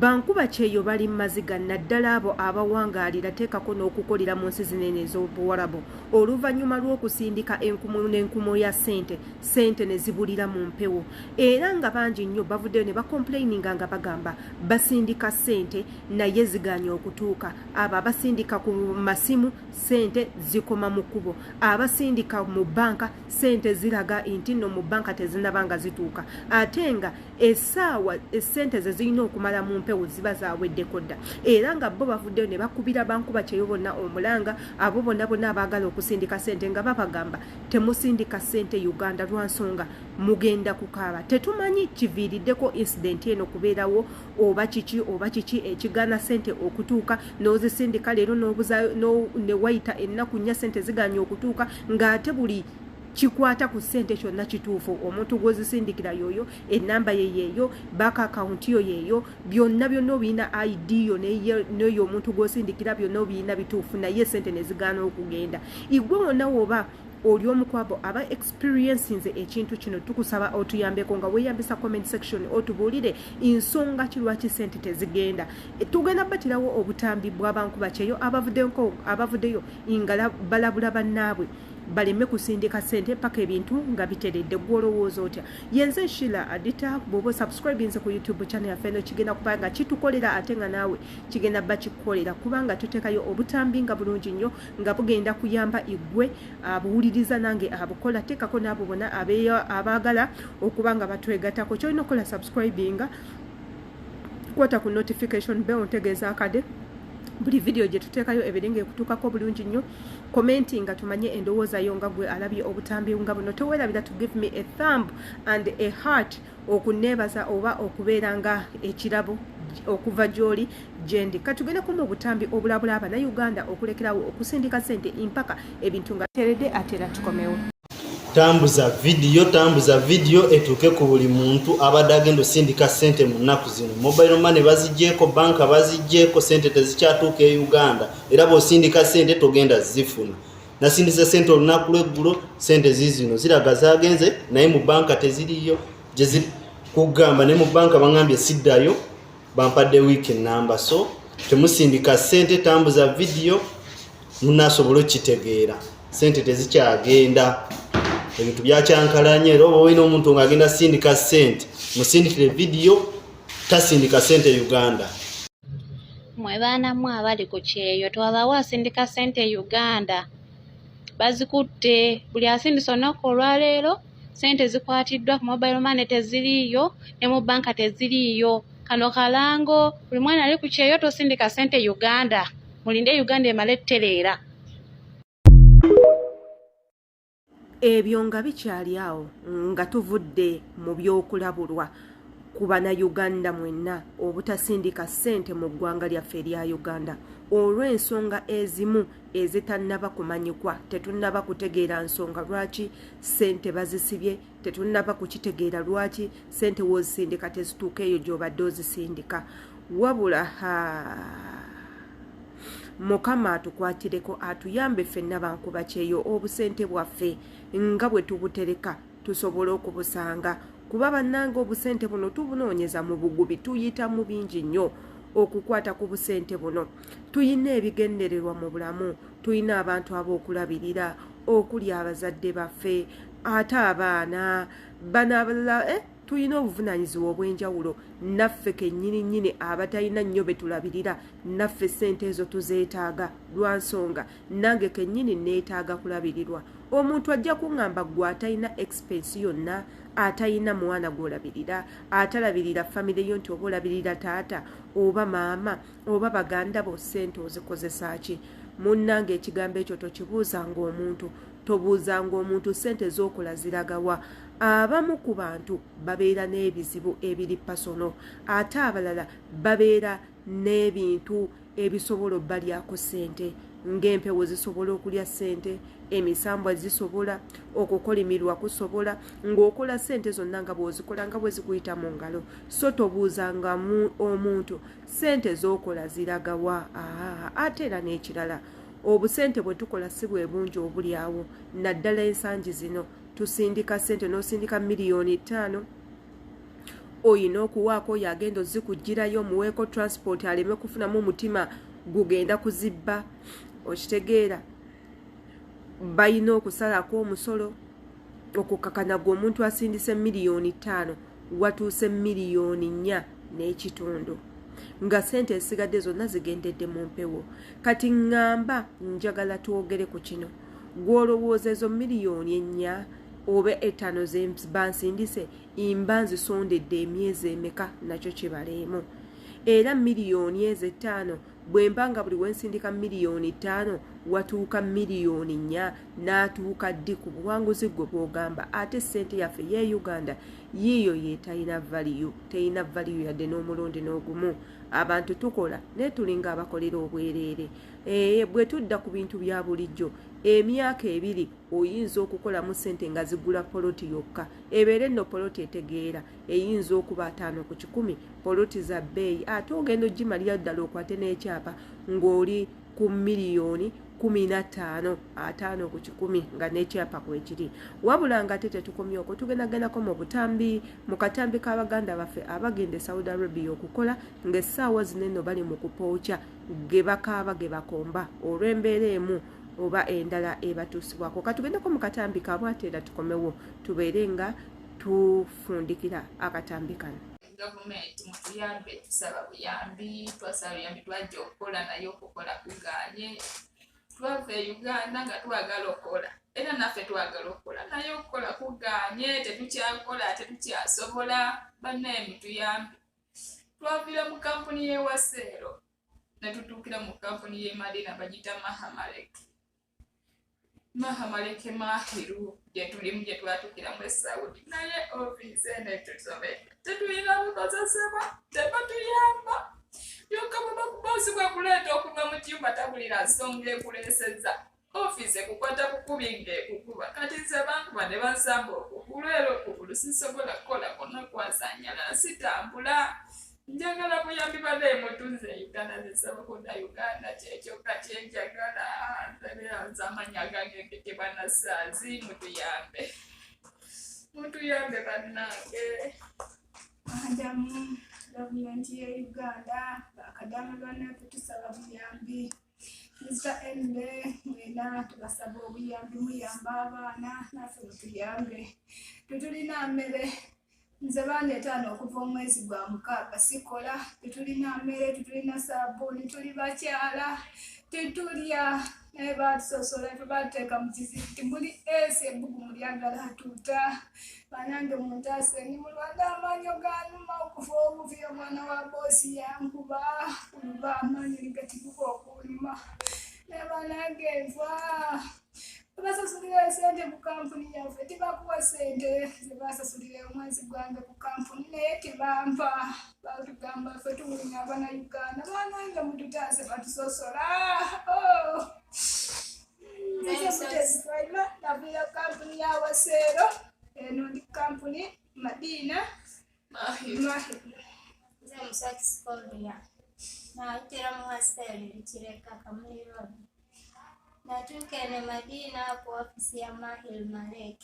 Bankuba kyeyo bali maziga naddala abo abawangaalira teekako n'okukolera mu nsi zinene ez'obuwarabu oluvannyuma lw'okusindika enkumu n'enkumu ya ssente, ssente ne zibulira mu mpewo, era nga bangi nnyo bavuddeyo ne bakomplaininga nga bagamba basindika ssente naye ziganye okutuuka. Abo abasindika ku masimu ssente zikoma mu kkubo, abasindika mu bbanka ssente ziraga nti nno mu bbanka tezinaba nga zituuka, ate nga essaawa essente ze zirina okumala mu mpewo ziba zaweddeko dda. Era nga bo bavuddeyo ne bakubira bankuba kyeyo bonna omulanga, abo bonna bonna abaagala okusindika ssente nga babagamba temusindika ssente Uganda lwa nsonga mugenda kukaaba. Tetumanyi kiviiriddeko incident eno kubeerawo oba kiki oba kiki ekigaana ssente okutuuka, n'ozisindika leero n'obuzaayo ne wayita ennaku nnya ssente ziganye okutuuka, ng'ate buli kikwata ku ssente kyonna kituufu, omuntu gw'ozisindikira yoyo, ennamba ye yeeyo, bank account yo yeeyo, byonna byonna obirina, ID yo n'eyo omuntu gw'osindikira byonna obirina bituufu, naye ssente ne zigaana okugenda. Igwe wonna woba oli omu kwabo aba experiencinze ekintu kino, tukusaba otuyambeko nga weeyambisa comment section otubuulire ensonga ki lwaki ssente tezigenda. Tugenda batirawo obutambi bw'abankuba kyeyo abavuddeyo nga balabula bannaabwe baleme kusindika ssente paka ebintu nga biteredde. Gwe olowooza otya? Yenze Shila Adita. Bw'oba osubscribinze ku YouTube channel yaffe eno, kigenda kuba nga kitukolera ate nga naawe kigenda bba kikukolera, kubanga tuteekayo obutambi nga bulungi nnyo nga bugenda kuyamba igwe abuwuliriza nange abukola. Teekako n'abo bonna abaagala okuba nga batwegattako. Kyolina okukola, subscribinga, kwata ku notification bell, ntegeeza akade buli video gye tuteekayo ebiringa ekutuukako bulungi nnyo. Commenti nga tumanye endowooza yo nga gwe alabye obutambi nga buno. Teweerabira to give me a thumb and a heart okuneebaza oba okubeera nga ekirabo okuva gy'oli gyendi. Katugende mu obutambi obulabula Abannayuganda okulekerawo okusindika ssente mpaka ebintu nga teredde, ate era tukomewo. Tambuza vidiyo, tambuza vidiyo etuuke ku buli muntu abadde agenda osindika ssente mu nnaku zino. Mobile money baziggyeko, banka baziggyeko, ssente tezikyatuuka e Uganda, era bw'osindika ssente togenda zifuna. Nasindisa ssente olunaku lweggulo, ssente zizino ziraga zagenze, naye mu banka teziriyo gyeziri kugamba, naye mu banka baŋambye siddayo, bampadde wiiki enamba. So temusindika ssente. Tambuza vidiyo munasobola okukitegeera. Sente tezikyagenda, ebintu byakyankalanye, era oba olina omuntu ng'agenda sindika sente, musindikire vidiyo tasindika sente Uganda. Mwe baana mmwe abali ku kyeyo, twabawo asindika ssente e Uganda, bazikutte. Buli asindisa olunaku olwaleero, ssente zikwatiddwa ku mobile money, teziriiyo, ne mu banka teziriiyo. Kano kalango, buli mwana ali ku kyeyo, tosindika ssente Uganda, mulinde Uganda emale ettereera. Ebyo nga bikyali awo, nga tuvudde mu by'okulabulwa ku Bannayuganda mwenna obutasindika ssente mu ggwanga lyaffe erya Uganda olw'ensonga ezimu ezitannaba kumanyikwa. Tetunnaba kutegeera nsonga lwaki ssente bazisibye, tetunnaba kukitegeera lwaki ssente w'ozisindika tezituuka eyo gy'obadde ozisindika. Wabula ha, Mukama atukwatireko, atuyambe ffenna bankuba kyeyo, obusente bwaffe nga bwe tubutereka tusobole okubusanga, kuba bannange obusente buno tubunoonyeza mu bugubi, tuyita mu bingi nnyo okukwata ku busente buno. Tuyina ebigendererwa mu bulamu, tuyina abantu ab'okulabirira, okuli abazadde baffe, ate abaana bano abalala, Tulina obuvunaanyizibwa obw'enjawulo naffe kennyini nnyini abatalina nnyo be tulabirira, naffe ssente ezo tuzeetaaga lwa nsonga nange kennyini neetaaga kulabirirwa. Omuntu ajja kuŋŋamba, gwe atalina expense yonna, atalina mwana gw'olabirira, atalabirira famire yo, nti oba olabirira taata oba maama oba baganda bo, ssente ozikozesa ki? Munnange, ekigambo ekyo tokibuuzanga omuntu, tobuuzanga omuntu ssente z'okola ziragawa. Abamu ku bantu babeera n'ebizibu ebiri personal, ate abalala babeera n'ebintu ebisobola obbalyako ssente, ng'empewo zisobola okulya ssente, emisambwa zisobola okukolimirwa, kusobola ng'okola ssente zonna nga bw'ozikola nga bwe zikuyita mu ngalo. So tobuuzanga omuntu ssente z'okola ziragawa. Ate era n'ekirala, obusente bwe tukola si bwe bungi obuli awo, naddala ensangi zino tusindika ssente, n'osindika 5 miliyoni. Oyina okuwaako oyo agenda ozikugirayo, omuweeko transport aleme kufunamu omutima gugenda kuzibba. Okitegeera? Balina okusalako omusolo okukakana gwe omuntu asindise 5 miliyoni watuuse 4.5 miliyoni, nga sente esigadde zonna zigendedde mu mpewo. Kati ŋŋamba njagala twogere ku kino. Gw'olowooza ezo 4 miliyoni oba 5 bansindise mba nzisondedde emyezi emeka? Nakyo kibaleemu. Era 5 miliyoni ezo bwe mba nga buli wensindika 5 miliyoni watuuka 4 miliyoni, n'atuuka ddi ku buwanguzi gwe bw'ogamba? Ate sente yaffe ye Uganda yiiyo yetalina value, teyina value yadde n'omulundi n'ogumu. Abantu tukola naye tulinga abakolera obwereere. Bwe tudda ku bintu bya bulijjo, emyaka 2 oyinza okukolamu sente nga zigula poloti yokka. Ebeere nno poloti etegeera, eyinza okuba 50%. Poloti za bbeeyi, ate ogenda ogimalira ddala okwate n'ekyapa ng'oli ku 15 miliyoni, 50% nga n'ekyapa kwekiri. Wabula nga ate tetukomye okwo, tugendagendako mu butambi, mu katambi k'abaganda baffe abagenda e Saudi Arabia okukola, ng'essaawa zino eno bali mu kupookya, ge bakaaba ge bakomba olw'embeera emu oba endala ebatuusibwako. Katugendeko mu katambi kaabwe, ate era tukomewo tubeere nga tufundikira akatambi kano. Gavumenti mutuyambe, tusaba buyambi, twasaba buyambi. Twajja okukola naye okukola kuganye. Twava e Uganda nga twagala okukola, era naffe twagala okukola naye okukola kuganye, tetukyakola, tetukyasobola. Bannaye mutuyambe. Twavira mu kampuni y'ewaseero ne tutuukira mu kampuni y'e Madina, bagita Mahamalek, Mahamaleke Mahiru, gye tulimu, gye twatuukiramu e Saudi. Naye ofiisi eno etusomedde, tetulina bikozesebwa, tebatuyamba. Byokka bwe bwe kuleeta okuva mu kiyumba, tabulira nsonga ekuleesezza. Ofiisi ekukwata bukubi ng'ekukuba. Kati nze bankuba ne bansamba okugulu, era okugulu sisobola kukola konna kwasanyalala, sitambula. Njagala buyambi banaye mutunze Uganda, zisaba kudda Uganda, kyekyokka kyenjagala. Nze amanya gange mpitibwa Nasaazi. Mutuyambe, mutuyambe bannange. Adamu, gavumenti ye Uganda, bakadaama bannaffe tusaba buyambi. Mr Embe, mwena tubasaba obuyambi, muyamba abaana, naffe mutuyambe. Tetulina mmere. Nze baana 5, okuva omwezi gwa 6 sikola. Tetulina mmere, tetulina saabuuni, tuli bakyala, tetulya, naye batusosola ffe, batuteeka mu kizikiti muli esi ebbugumu lyagala atuuta. Banange muntaase, ndi mulwadde, amaanyo ganuma okufa obuvi. Omwana wa boosi yankuba kuluba, amaanyo negatibuka okunuma, naye banange nfa. Basasulira esente ku kampuni yaffe, tebakuwa sente. Zebasasulira omwezi gwange ku kampuni naye tebampa. Batugamba ffe tuwunya abana Uganda. Banange mututaase, batusosola. Oh. Naviira kampuni ya Waseero, eno ndi kampuni Madina Mahiru. Nze Musaki Scovia. Nayitira mu Waseero Kireka, Kamuli Road. Natuuka eno e Madina ku ofiisi ya Mahil Malek.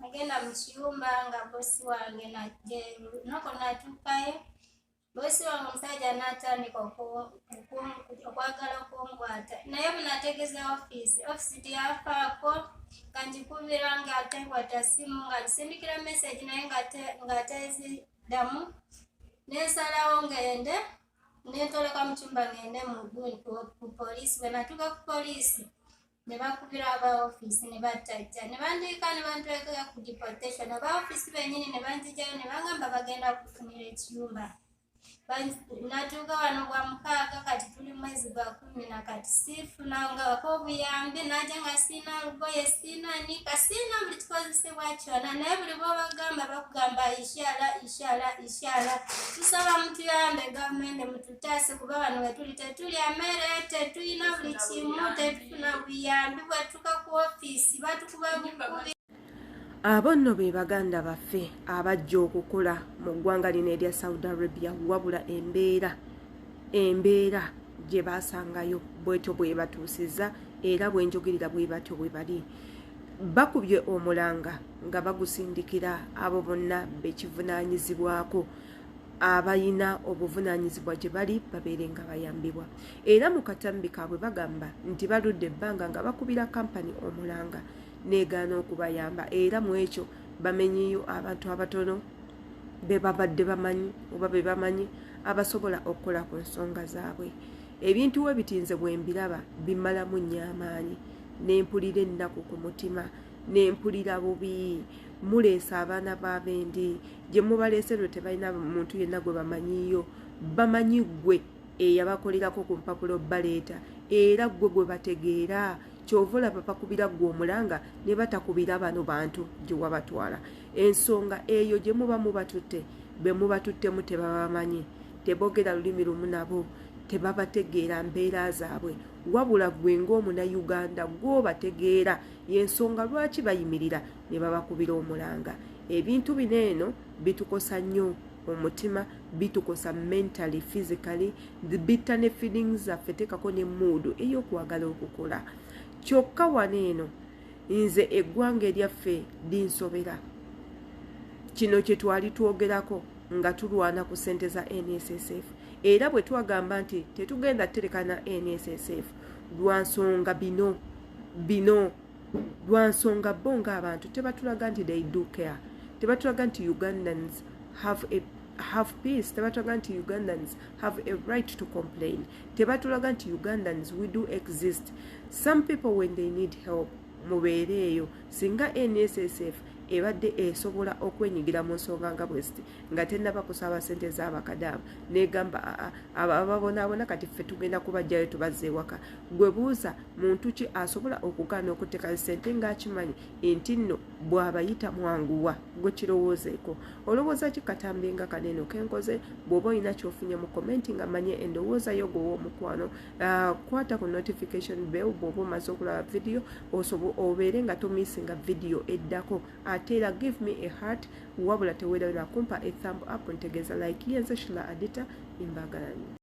Nagenda mu kiyumba nga bosi wange najje noko natuukayo, bosi wange omusajja n'atandika okwagala okungwata, naye bwe nategeeza ofiisi, ofiisi teyafaako. Nga ngikubira nga tekwata simu, nga gisindikira message naye nga teziddamu. Nensalawo ngende nentoloka mu kyumba ngende ku poliisi. Bwe natuuka ku poliisi ne bakubira aba ofiisi ne batajja ne bandiika ne bantweka ku deportation. Aba ofiisi bennyini ne banzijayo ne bangamba bagenda kufunira ekiyumba. Natuuka wano gwa 6, kati tuli mwezi gwa 10 na kati sifunangako obuyambi. Najja nga siina lugoye, siina nika, siina buli kikozesebwa kyonna, naye buli bwobagamba bakugamba inshallah, inshallah, inshallah. Tusaba mutuyambe, gavumenti mututaase, kuba wano wetuli tetulya mmere, tetulina buli kimu, tetufuna buyambi. Bwetuka ku ofiisi batukuba bukubi. Abo nno be baganda baffe abajja okukola mu ggwanga lino erya Saudi Arabia, wabula embeera gye basangayo bwetyo bwe batuusiza, era bwenjogerera bwe batyo bwe bali bakubye omulanga nga bagusindikira abo bonna bekivunaanyizibwako. Abalina obuvunaanyizibwa gye bali babeere nga bayambibwa. Era mu katambi kaabwe bagamba nti baludde ebbanga nga bakubira kampani omulanga negaana okubayamba, era mu ekyo bamenyeyo abantu abatono be babadde bamanyi oba be bamanyi abasobola okukola ku nsonga zaabwe. Ebintu we bitinze bwe mbiraba bimalamu nnyo amaanyi, ne mpulira ennaku ku mutima, ne mpulira bubi. Muleese abaana b'abendi gye mubaleese lwe tebalina muntu yenna gwe bamanyiyo. Bamanyi ggwe eyabakolerako ku mpapula obbaleeta, era ggwe gwe bategeera. Kyova olaba bakubira ggwe omulanga ne batakubira bano bantu gye wabatwala. Ensonga eyo gye muba mubatutte, be mubatuttemu tebabamanyi, tebogera lulimi lumu nabo, tebabategeera mbeera zaabwe, wabula ggwe ng'omunayuganda gw'obategeera. Y'ensonga lwaki bayimirira ne babakubira omulanga. Ebintu bino eno bitukosa nnyo omutima, bitukosa mentally, physically, bitta ne feelings zaffe, teekako ne mood ey'okwagala okukola. Kyokka wano eno nze eggwanga eryaffe linsobera. Kino kye twali twogerako nga tulwana ku ssente za NSSF, era bwe twagamba nti tetugenda tereka na NSSF lwa nsonga bino bino, lwa nsonga bo ng'abantu tebatulaga nti they do care, tebatulaga nti Ugandans have peace, tebatulaga nti Ugandans have a right to complain, tebatulaga nti Ugandans, we do exist. Some people, when they need help, mubeere eyo. Singa NSSF ebadde esobola okwenyigira mu nsonga nga bweziti nga tennaba kusaba sente z'abakadaama, negamba ababonaabona kati ffe tugenda kubajjayo tubazza ewaka. Gwe buuza, muntu ki asobola okugaana okuteeka sente ng'akimanyi nti nno bw'abayita mwanguwa? Gwe kirowoozeeko, olowooza ki katambi nga kaneno kenkoze? Bw'oba olina kyofunye mu comment nga manye endowooza yo gwewa omukwano. Kwata ku notification bell bw'oba omaze okulaba vidiyo, obeere nga tomissinga vidiyo eddako. Ate era give me a heart, wabula teweerabira kumpa a thumb up, ntegeeza like. Yenze Shila Adita, mbagala nnyo.